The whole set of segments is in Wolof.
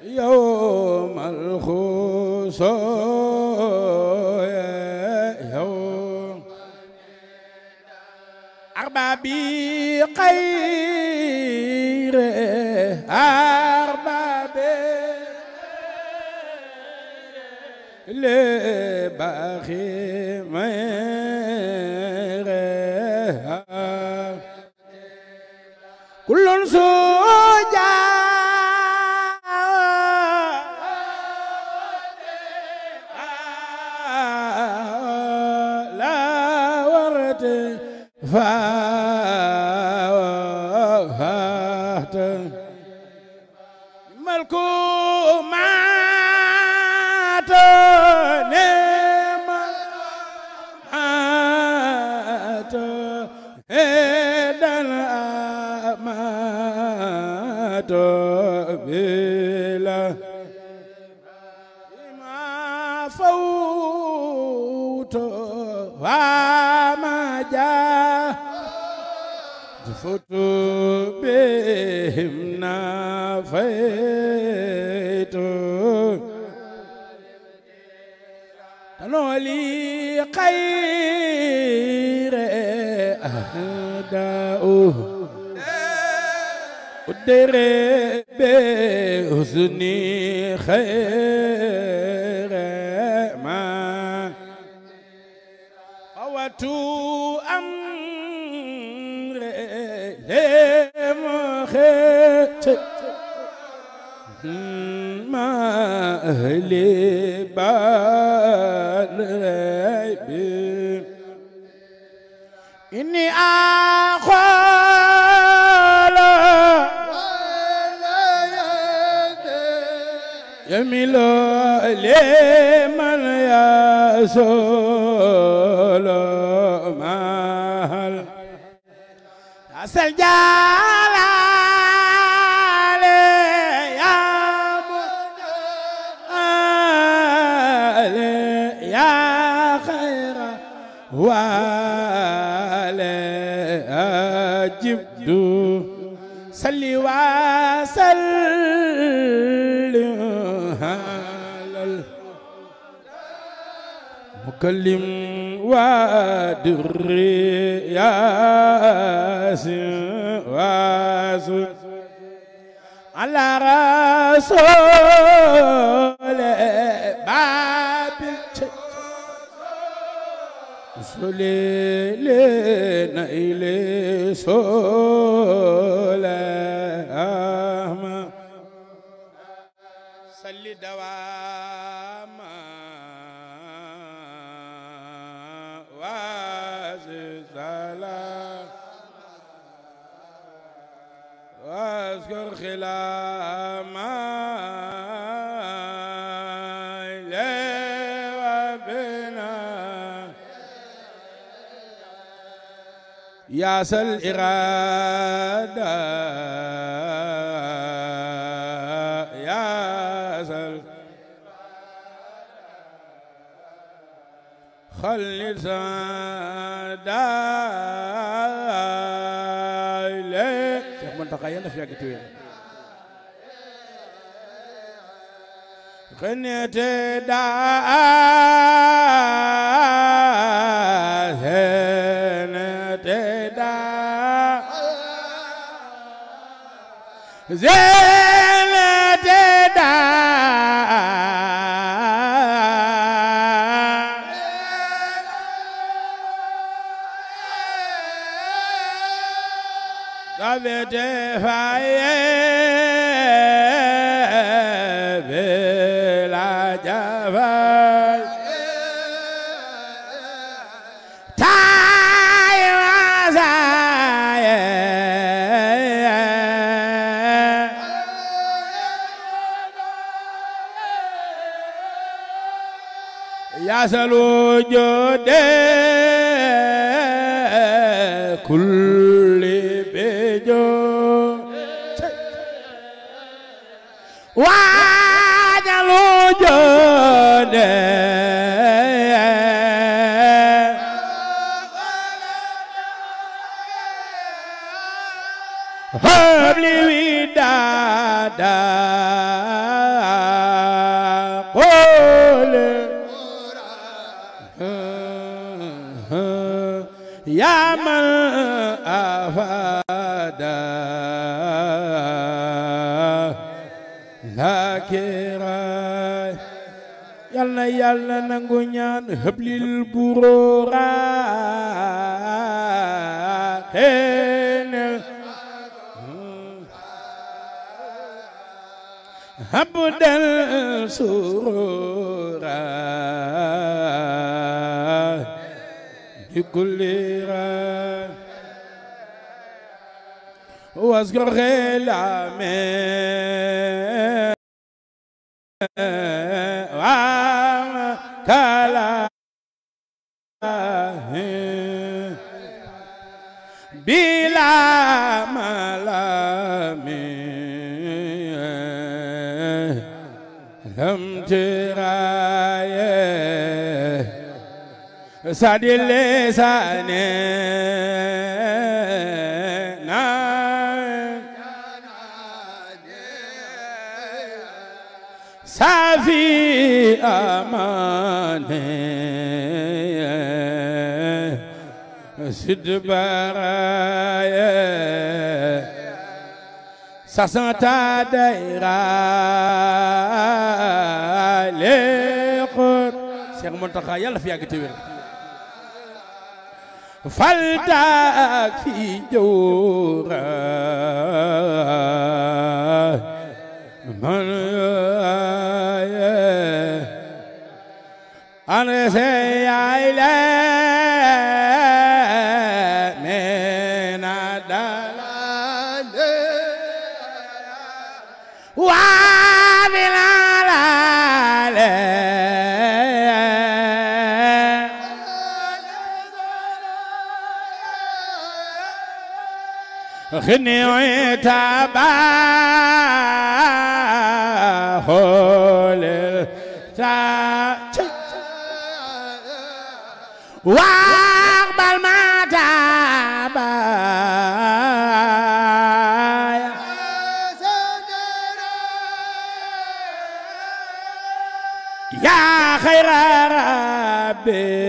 يوم الخصوص يوم أربابي خير أربابي لباخي مير كل سوجا لا ورد فاهت ملكو مات نمات هدن أمات بلا ما فوت وما جاء فوت بهم نافيت تنولي خير أهداؤه قدر بحسني خير ما فوت أمر لمخيت ما أهلي بالريب إني أخال يميل لمن يسول مال أسل جلال يا مجال يا خير وعلى أجبت صلي وسلم على المكلم ودري ياسين واسو على رسول باب سليلنا إلي سلام صلي دواما وزلزلا واذكر خلاما يا سل إرادة يا سل خلي سادا إليك شيخ منطقة يلا فيها كتير خنيت دا زينة دا قبت فايه بلا جفاي تاي وزاي ياسل وجود كل بيجو واجل وجود هب لي ودادا قول يا من أفاد ذاكرا يلا يلا nangu ñaan hablil burura kenel habdal surura bikulira wasgur la kala bila malami lam tiraye sadile sane na safi amane sidbaraye sasanta daira leqor Cheikh Mountakha yàlla fi yàgg te wér faltak fi jawra man ane se yayle mena dalale wa bilalale khni taba holel ta واقبل ما تابا يا خير ربي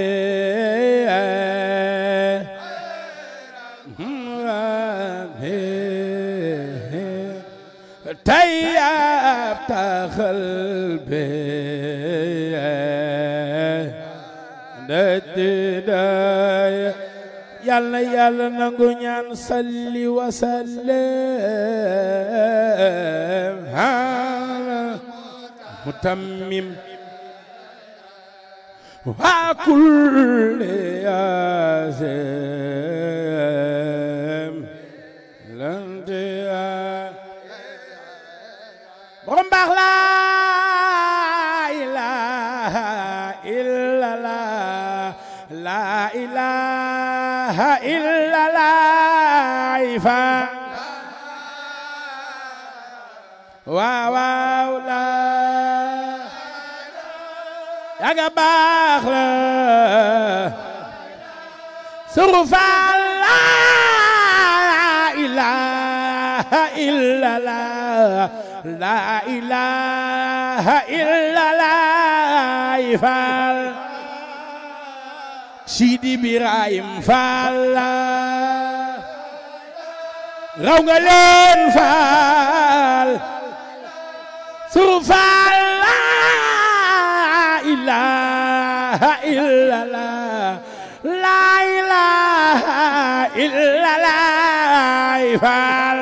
تيبت قلبي yàlla yàlla nangu ñaan salli wa sallim ala mutammim wa kulli yasim lantiya borom baax la ilaha illallah la ilaha illallah fa waaw waaw la yaga baax la surufa la ilaha illallah la ilaha illallah fa Sidi Birahim Fall raw nga leen Fall suru Fall la ilaha illallah la ilaha illallah Fall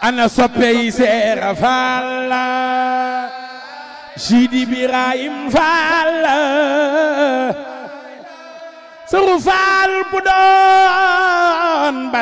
ana soppe yi Seera Fall Sidi Birahim Fall Suru Fall bu doon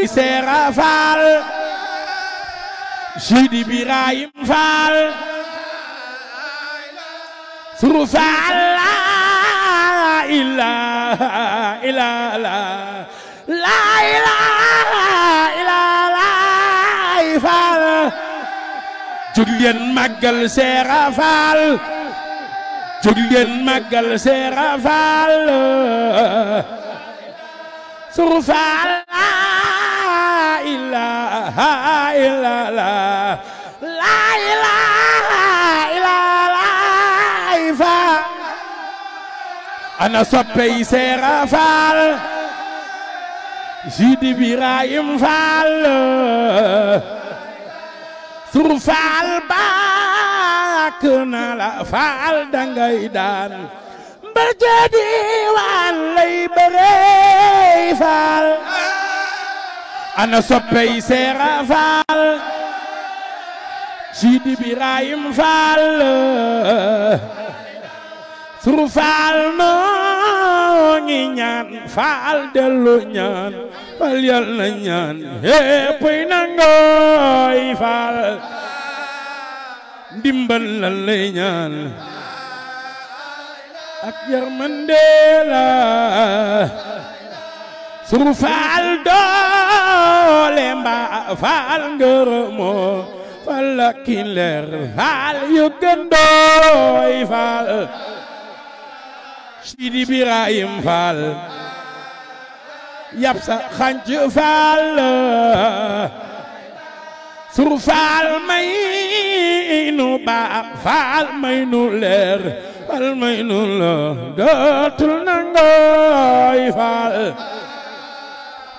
Seera Faal Sidi Birahim Faal Suru Faal la ilaha illallah la ilaha illallah Faal jóg leen màggal Seera Faal jóg leen màggal Seera Faal Suru Faal la ilaha illallah la ilaha illallah Faal ana soppey Seera Faal Sidi Birahim Faal Suru Faal baak na la Faal dangay daan ba jadi waan lay bëree Faal ana soppey Seera Faal Sidi Birahim Faal Suru Faal noo ngi ñaan Faal dellu ñaan Faal yal na ñaan yéppay nangooy Faal ndimbal la lay ñaan ak yërmande la Suru Faal doole mbaa Faal ngërëmoo Faal la ki leer Faal yu gëndooy Faal Sidi Birahim Faal yab sa xanc Faal Suru Faal may nu baax Faal may nu leer Faal may nu la dootul nangooy Faal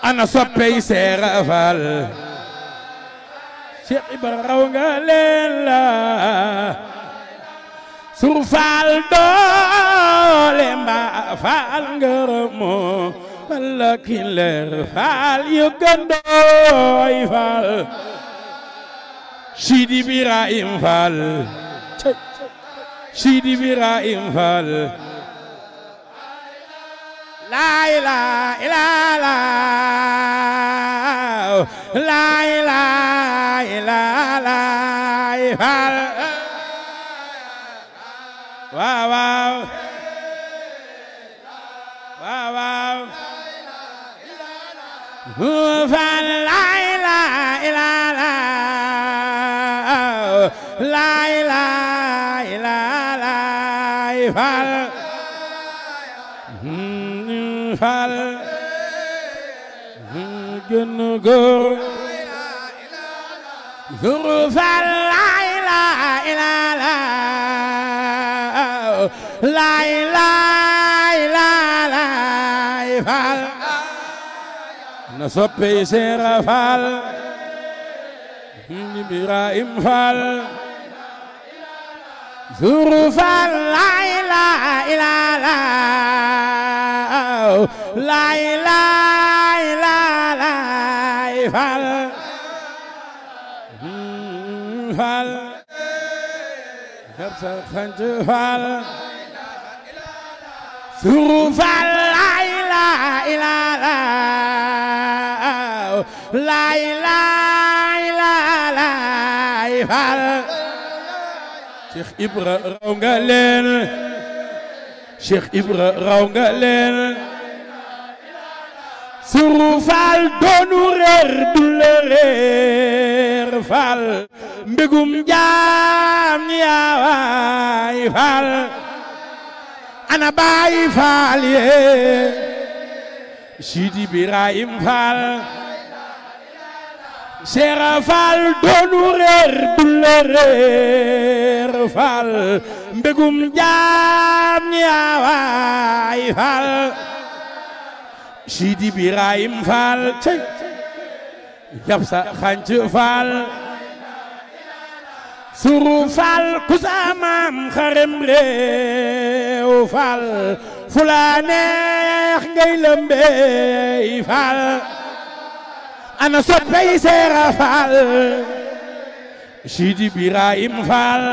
ana soppey Seera Faal Cheikh Ibra raw nga leen la Suru Faal doole mbaa Faal ngërëmoo Faal la ki leer Faal yu gëndooy Faal Sidi Birahim Faal Sidi Birahim Faal la ilaha illallah la ilaha illallah Faal waaw waaw waaw waaw Faal la ilaha illallah la ilaha illallah Faal Faal gën góor Suru Faal la ilaha illallah la ilaha illallah Faal na soppey Seera Faal Sidi Birahim Faal Suru Faal la ilaha illallah la ilaha illallah Faal Faal yab sa xanc Faal Suru Faal la ilaha illallah la ilaha illallah Faal Cheikh Ibra raw nga leen Cheikh Ibra raw nga leen Suru Faal doonu reer du la reer Faal mbégum jaam yaawaay Faal ana baay Faal yee Sidi Birahim Faal Seera Faal doonu reer du la reer Faal mbégum jaam yaawaay Faal Sidi Birahim Faal cey yab sa xanc Faal Suru Faal ku sa maam xarem réew Faal fu la neex ngay lëmbey Faal ana soppey Seera Faal Sidi Birahim Faal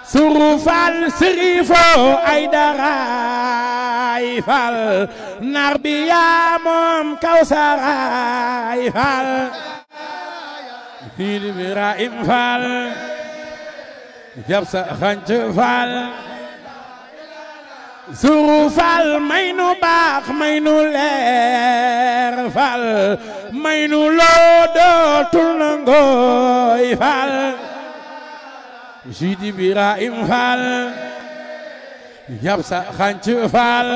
suru fal sirifo ay daraay fal nar bi yaa moom kawsaraay fal Sidi Birahim fal yab sa xanc fal suru fal may nu baax may nu leer fal may nu loo dootul nangooy fal Sidi Birahim fal yab sa xanc fal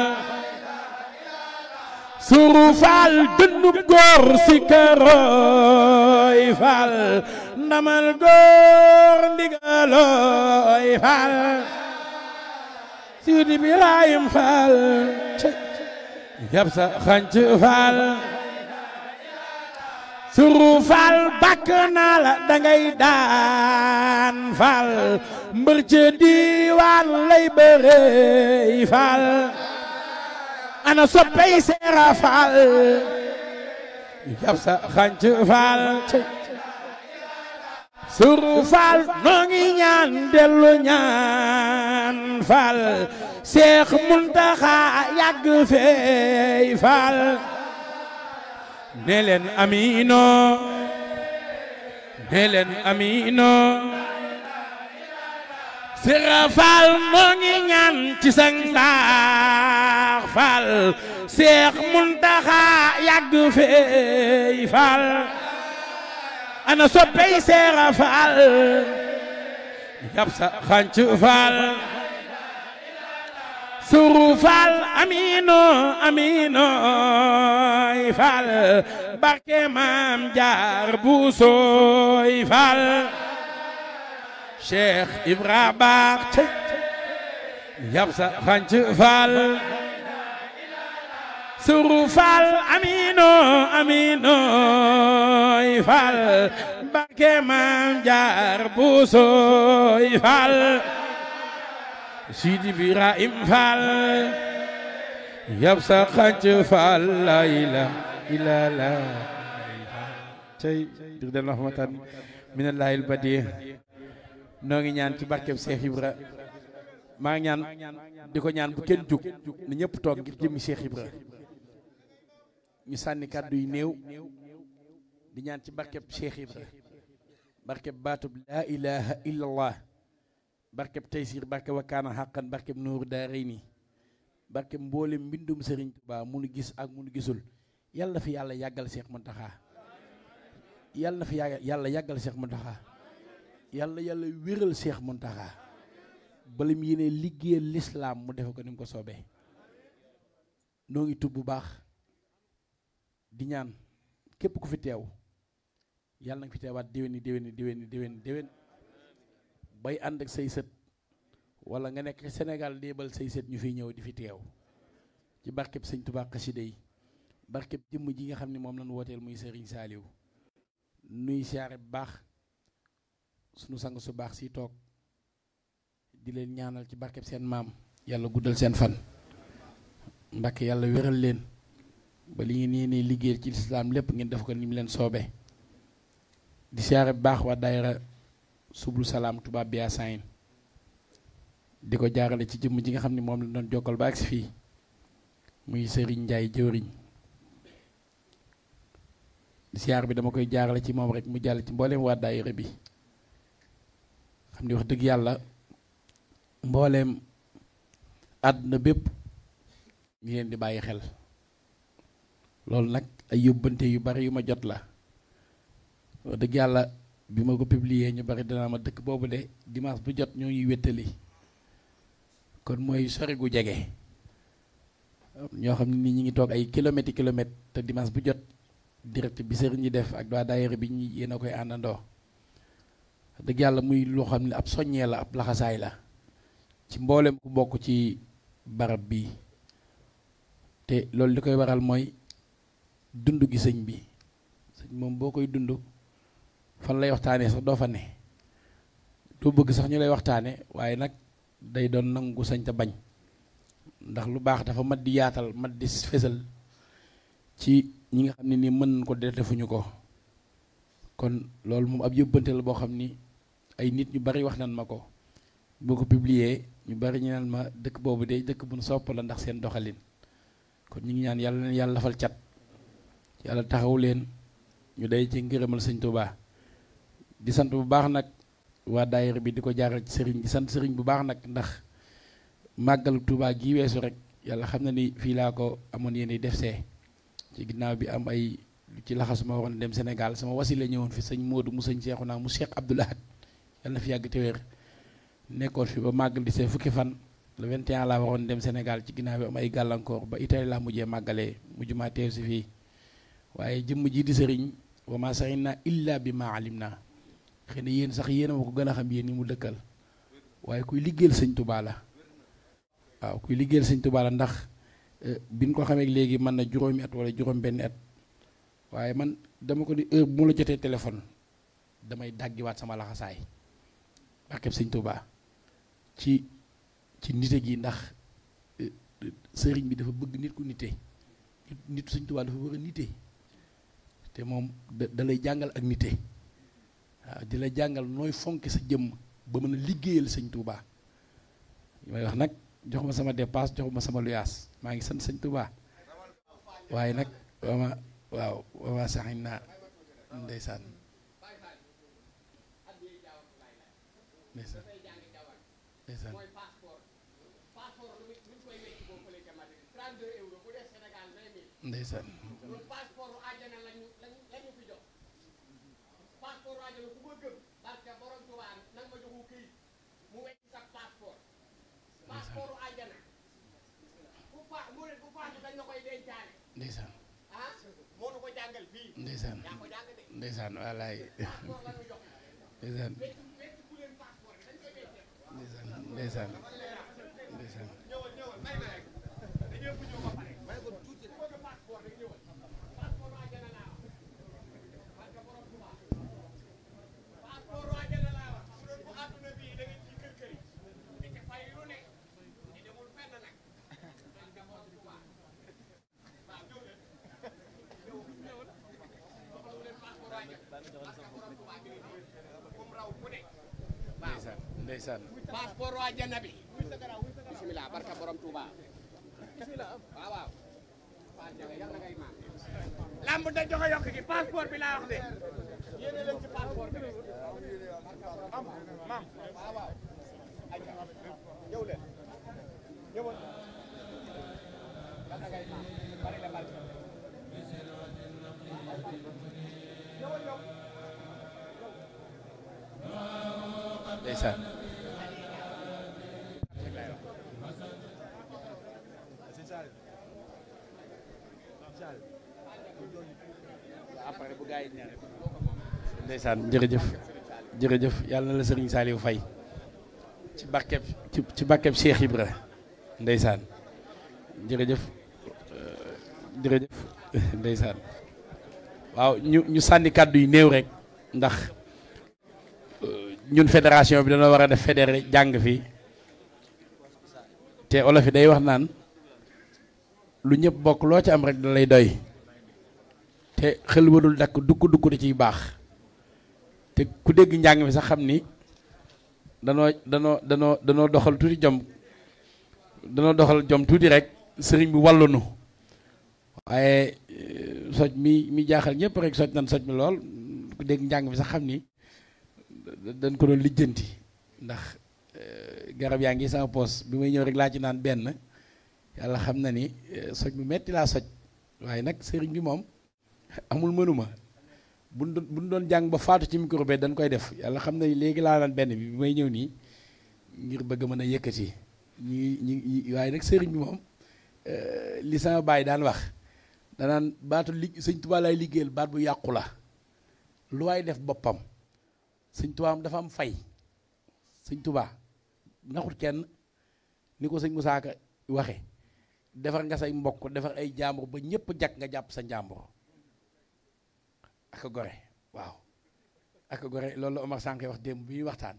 suru fal dundub góor si këroy fal ndamal góor ndigalooy fal Sidi Birahim fal yab sa xanc fal suru fal bakk naa la dangay daan fal mbër ca diiwaan lay bërey fal ana soppey seera fal yab sa xanc fal suru fal noo ngi ñaan dellu ñaan fal Seex Muntaxa yàgg feey fal ne leen amiino ne leen amiino Seera fal noo ngi ñaan ci sang mbaax fal Seex Muntaxa yàgg feey fal ana soppey Seera fal yab sa xanc fal suru fal amiino amiino fal barke maam jaar buusooy fal Cheikh Ibra baax yab sa xanc fal suru fal amiino amiino fal barke maam jaar buusooy fal Sidi Birahim fal yab sa xanc fal la ilaha illallah tey dir den rahmatan minallahil badi noo ngi ñaan ci barkeb Cheikh Ibra maa ngi ñaan di ko ñaan bu kenn jug ni ñëpp toog ngir jëmmi Cheikh Ibra ñu sànni kàddu yu néew di ñaan ci barkeb Cheikh Ibra barkeb baatub laa ilaha illallah barkeb taysir barkeb wakaana xàqan barkeb nuuru daarayni barkeb mboolem mbindum Sëriñ Tuubaa munu gis ak munu gisul yàlla na fi yàlla yàggal Cheikh Muntaxa yàlla na fi yàlla yàggal Cheikh Muntaxa yàlla wéral Cheikh Muntaxa bala mu yéene liggéeyal lislaam mu defe ko ni mu ko soobee noo ngi tub bu baax di ñaan képp ku fi teew yàlla na nga fi teewaat déwén bay ànd ak say sët wala nga nekk Sénégal déebal say sët ñu fiy ñëw di fi teew ci barkeb Sëñ Tuubaa xasida yi barkeb jëmm ji nga xam ne moom lañ wooteel muy Serigne Saliou nuy siyaare bu baax sunu sang su baax si toog di leen ñaanal ci barkeb seen maam yàlla guddal seen fan Mbàkke yàlla wéral leen ba li ngeen yéene liggéey ci lislaam lépp ngeen def ko ni mu leen soobee di siyaare bu baax waa daayira sublu salaam tubaab bi sayin di ko jaarale ci jëmm ji nga xam ne moom la doon jokkal ba agsi fii muy Serigne Ndiaye jëwriñ siyaar bi dama koy jaarale ci moom rek mu jàll ci mbooleem waa daayira bi xam ni wax dëgg yàlla mbooleem àdduna bépp ñu leen di bàyyi xel loolu nag ay yóbbante yu bari yu ma jot la wax dëgg yàlla bi ma ko publier ñu bari danaa ma dëkk boobu de dimanche bu jot ñoo ñuy wéttali kon mooy sori gu jege ñoo xam ne ni ñi ngi toog ay kilomètres te dimanche bu jot direct bi sëriñ ñi def ak waa daayira bi ñu yéen a koy àndandoo dëgg yàlla muy loo xam ne ab soññee la ab laxasaay la ci mboolem ku bokk ci barab bi te loolu li koy waral mooy dund gi sëñ bi sëñ moom boo koy dund fan lay waxtaanee sax doo fa ne doo bëgg sax ñu lay waxtaane waaye nag day doon nangu sañ te bañ ndax lu baax dafa mat di yaatal mat di fesal ci ñi nga xam ne nii mën ko defuñu ko kon loolu moom ab yóbbante la boo xam ni ay nit ñu bari wax nan ma ko boo ko publier ñu bari ñu naan ma dëkk boobu de dëkk bu nu sopp la ndax seen doxalin kon ñu ngi ñaan yàlla leen yàlla lafal cat yàlla taxaw leen ñu day ci ngërëmal sëñ Touba di sant bu baax nag waa daayira bi di ko jaaral ci sëriñ di sant sëriñ bu baax nag ndax màggalu Touba gii weesu rek yàlla xam na ni fii laa ko amoon yéen def see ci ginnaaw bi am ay lu ci laxasu ma waroon dem Sénégal sama wasila ñëwoon fi sëñ Modou mu sëñ Cheikhouna mu Cheikh Abdoul Ahad yàlla na fi yàgg te wér nekkoon fi ba màggal di see fukki fan le 21 laa waroon dem Sénégal ci ginnaaw bi am ay gàllankoor ba Italie laa mujjee màggalee mujj maa teew si fii waaye jëmm ji di sëriñ wa ma sa'inna illa bi ma alim naa xëy na yéen sax yéen a ma ko gën a xam yéen ñi mu dëkkal waaye kuy liggéeyal sëñ Touba la waaw kuy liggéeyal sëñ Touba la ndax biñ ko xamee léegi mën na juróomi at wala juróom benn at waaye man dama ko di heure bu mu la jotee téléphone damay dàggiwaat sama laxasaay barkeb sëñ Touba ci nite gi ndax sëriñ bi dafa bëgg nit ku nite nit sëñ Touba dafa war a nite te moom da lay jàngal ak nite waaw di la jàngal nooy fonk sa jëmm ba mën a liggéeyal sëñ Touba may wax nag jox ma sama dépasse jox ma sama luyaas maa ngi sant sëñ Touba waaye nag wama saxin naa ndeysaan ndeysaan ndeysaan ndeysaan ndeysaan ndeysaan ndeysaan walaay ndeysaan ndeysaan ndeysaan ndeysaan passeport waa janna bi bismillah barka borom Touba bismillah waaw yàlla ngay maam lamb da joxe yokk gi passeport bi laa wax de yéene leen ci passeport bi maam waaw ñëw leen ñëwal yàlla ngay maam bari la barke ñëwal ñëw ndeysaan ndeysaan jërëjëf yàlla na la sëriñ Saliou Faye ci barkeb Cheikh Ibra ndeysaan jërëjëf ndeysaan waaw ñu sànni kàddu yi néew rek ndax ñun fédération bi dañoo war a def fédéré jàng fi te olof yi day wax naan lu ñëpp bokk loo ci am rek da lay doy te xel wadul dakk dukk da ciy baax te ku dégg njàng mi sax xam ni danoo doxal tuuti jom tuuti rek sëriñ bi wàllunu waaye soj mi jaaxal ñëpp rek soj nan soj mi lool ku dégg njàng mi sax xam ni dañ ko doon lijjanti ndax garab yaa ngi sama poos bi may ñëw rek laa ci naan benn yàlla xam na ni soj mu metti laa soj waaye nag sëriñ bi moom amul mënuma buñ doon jàng ba faatu ci micro bi dañ koy def yàlla xam na ni léegi laa naan benn bi may ñëw nii ngir bëgg mën a yëkkati ñi waaye nag sëriñ bi moom li sama baay daan wax danaan baatu sëñ Tuubaa lay liggéeyal baat bu yàqu la lu waay def boppam sëñ Tuubaa dafa am fay sëñ Tuubaa naxut kenn ni ko sëñ Musaa Ka waxe defar nga say mbokk defar ay jàmbur ba ñëpp jag nga jàpp sa njàmbur ak gore waaw ak gore loolu la Omar Sànq wax démb bi ñuy waxtaan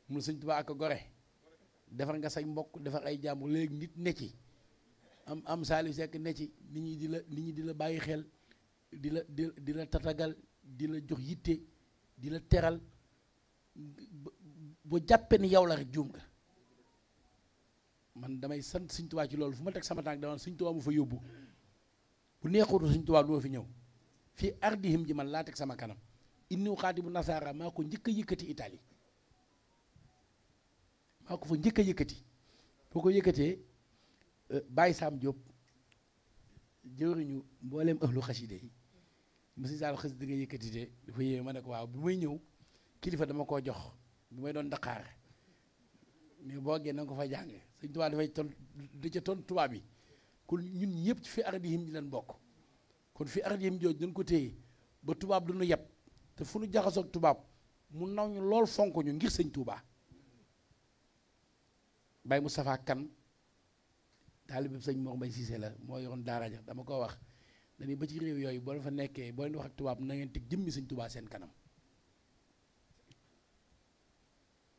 mu sëñ Tuubaa ak gore defar nga say mbokk defar ay jàmbur léegi nit ne ci am Saliou Seck ne ci nit ñi di la bàyyi xel di la tatagal di la jox yitte di la teral boo jàppee ni yow la rek juum nga man damay sant Sëñ Tuubaa ci loolu fu ma teg sama tànk dama Sëñ Tuubaa mu fa yóbbu bu neexutu Sëñ Tuubaa du ma fi ñëw fii ardihim ji man laa teg sama kanam inni xaati bu nasaara maa ko njëkk a yëkkati Italie maa ko fa njëkk a yëkkati boo ko yëkkatee Baye Sam Diop jëwriñu mbooleem ëhlu xaside yi monsieur Sall xës di nga yëkkati de dafa yéeme ma ne ko waaw bi may ñëw kilifa dama koo jox bi may doon Dakar mais boo génn na nga ko fa jàng Sëñ Tuubaa dafay ton da ca ton tubaab yi kon ñun ñëpp ci fi ardihim ñi leen bokk kon fi ardihim jooju dañ ko téye ba tubaab du ñu yeb te fu nu jaxasoog tubaab mu naw ñu lool fonk ñu ngir Sëñ Tuubaa Baye Moustapha Kane taalibe Sëñ Mor Mbay Cissé la moo yoroon daara ja dama ko wax dañuy ba ci réew yooyu boo fa nekkee boo leen wax ak tubaab na ngeen teg jëmmi Sëñ Tuubaa seen kanam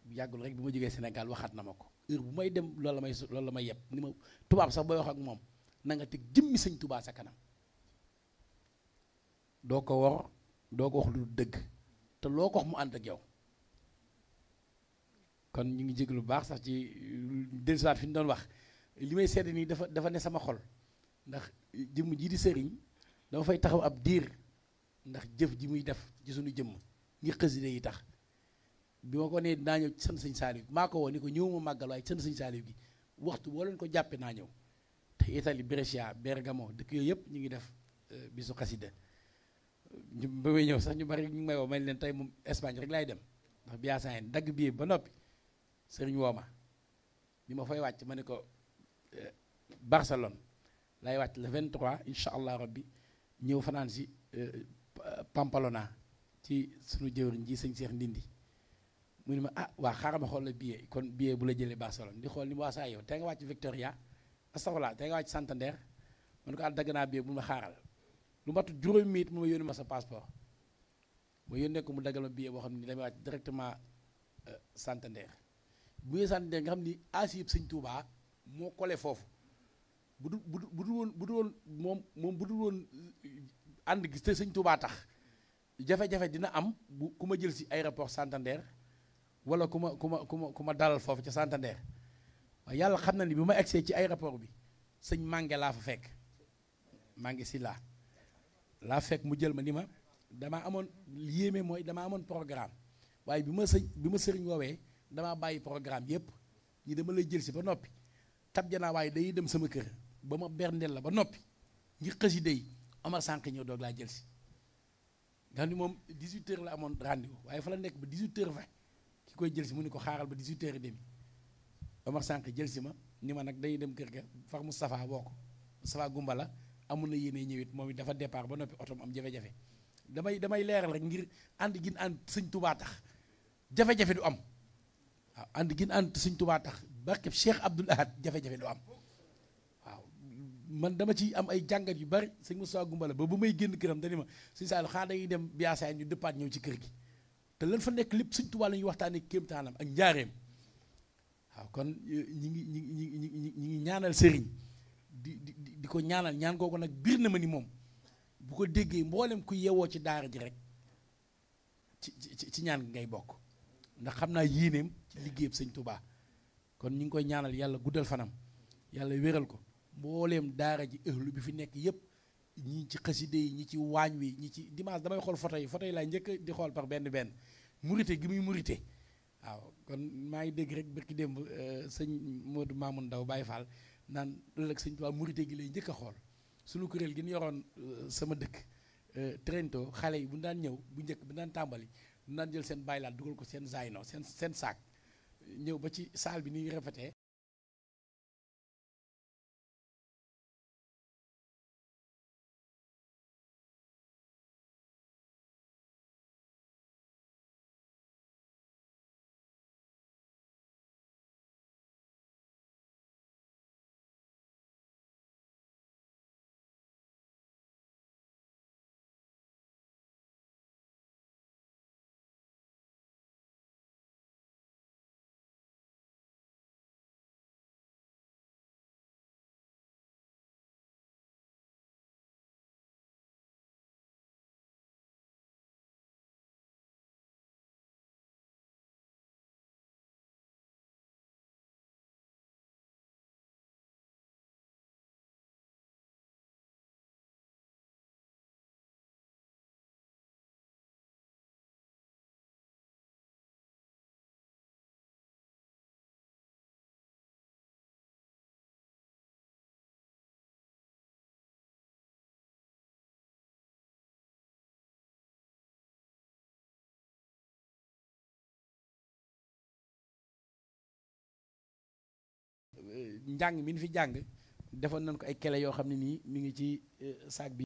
yàggul rek bi ma jógee Sénégal waxaat na ma ko heure bu may dem loolu la may yeb ni ma tubaab sax booy wax ak moom na nga teg jëmmi Sëñ Tuubaa sa kanam doo ko wor doo ko wax lu dëgg te loo ko wax mu ànd ak yow kon ñu ngi jéglu lu baax sax ci dellusiwaat fi ñu doon wax li may sedd nii dafa ne sama xol ndax jëmm ji di sëriñ dama fay taxaw ab diir ndax jëf ji muy def ci suñu jëmm ngir xasida yi tax bi ma ko nee dinaa ñëw sant Sëñ Saaliw maa ko woo ni ko ñëwuma màggal waaye sant Sëñ Saaliw gi waxtu boo leen ko jàppee naa ñëw te Italie Brescia Bergamo dëkk yooyu yëpp ñu ngi def bisu xasida ñu ba may ñëw sax ñu bari ñu ngi may woo may leen tey moom Espagne rek laay dem ndax biyaasaan dagg bii ba noppi sëriñ wooma bi ma fay wàcc ma ne ko Barcelone lay wàcc le 23 incha allah rabbi ñëw fanaan si Pampalona ci sunu jëwriñ ji Sëñ Seex Ndindi mu ne ma ah waa xaaral ma xool la billet kon billet bu la jëlee Barcelone di xool ni ma waa saa yow tey nga wàcc Victoria astafurlah tey nga wàcc Santander ma ne ko dagg naa billet bu ma xaaral lu matu juróomi minute mu ma yónni ma sa passeport ma yónnee ko mu daggal ma billet boo xam ne damay wàcc directement Santander bu ñëwee Santander nga xam ni aasi yëpp Sëñ Tuubaa moo collé foofu bu du woon moom bu dul woon ànd gis te Sëñ Tuubaa tax jafe-jafe dina am bu ku ma jël si aéroport Santander wala ku ma dalal foofu ca Santander waaye yàlla xam na ni bi ma egsee ci aéroport bi sëñ Mànge laa fa fekk Mànge si laa fekk mu jël ma ni ma damaa amoon yéeme mooy damaa amoon programme waaye bi ma sëriñ woowee damaa bàyyi programme yépp ñi dama lay jël si ba noppi tab janaa waaye day dem sama kër ba ma berndeel la ba noppi ngir xasida yi Omar Sànq ñëw doog laa jël si nga xam ni moom 18h la amoon rendez-vous waaye fa la nekk ba 18h20 ki koy jël si mu ni ko xaaral ba 18h30 Omar Sànq jël si ma ni ma nag day dem kër ga fax Moustapha woo ko Moustapha Gumbala amul na yéene ñëwit moom it dafa départ ba noppi otom am jafe-jafe damay leeral rek ngir ànd gin ànd Sëñ Tuubaa tax jafe-jafe du am waaw ànd gin ànd Sëñ Tuubaa tax barkeb Cheikh Abdoul Ahad jafe-jafe du am waaw man dama ci am ay jàngat yu bari sëñ Moustapha Gumbala ba may génn këram dani ma Sëñ Saliou xanaa dañuy dem Biasaay ñu dëppaat ñëw ci kër gi te lan fa nekk lépp Sëñ Tuubaa la ñuy waxtaanee kéemtaanam ak njaareem waaw kon ñi ngi ñaanal sëriñ di ko ñaanal ñaan googu nag biir na ma ni moom bu ko déggee mboolem ku yewoo ci daara ji rek ci ñaan gi ngay bokk ndax xam naa yéeneem ci liggéeyam Sëñ Tuubaa kon ñu ngi koy ñaanal yàlla guddal fanam yàlla wéral ko mbooleem daara ji ëhlu bi fi nekk yépp ñi ci xaside yi ñi ci waañ wi ñi ci dimanche damay xool photo yi laay njëkk di xool par benn murite gi muy murite waaw kon maa ngi dégg rek bërki démb sëñ Modou Mamoun Ndaw Baye Fall naan ëllëg Sëñ Tuubaa murite gi lay njëkk a xool suñu kuréel gi ñu yoroon sama dëkk Trento xale yi bu ñu daan ñëw bu njëkk bu ñu daan tàmbali bu ñu daan jël seen baylaat dugal ko seen zayno seen saak ñëw ba ci salle bi ni ñu répété njàng mi ñu fi jàng defoon nañ ko ay kele yoo xam ne nii mi ngi ci sac bi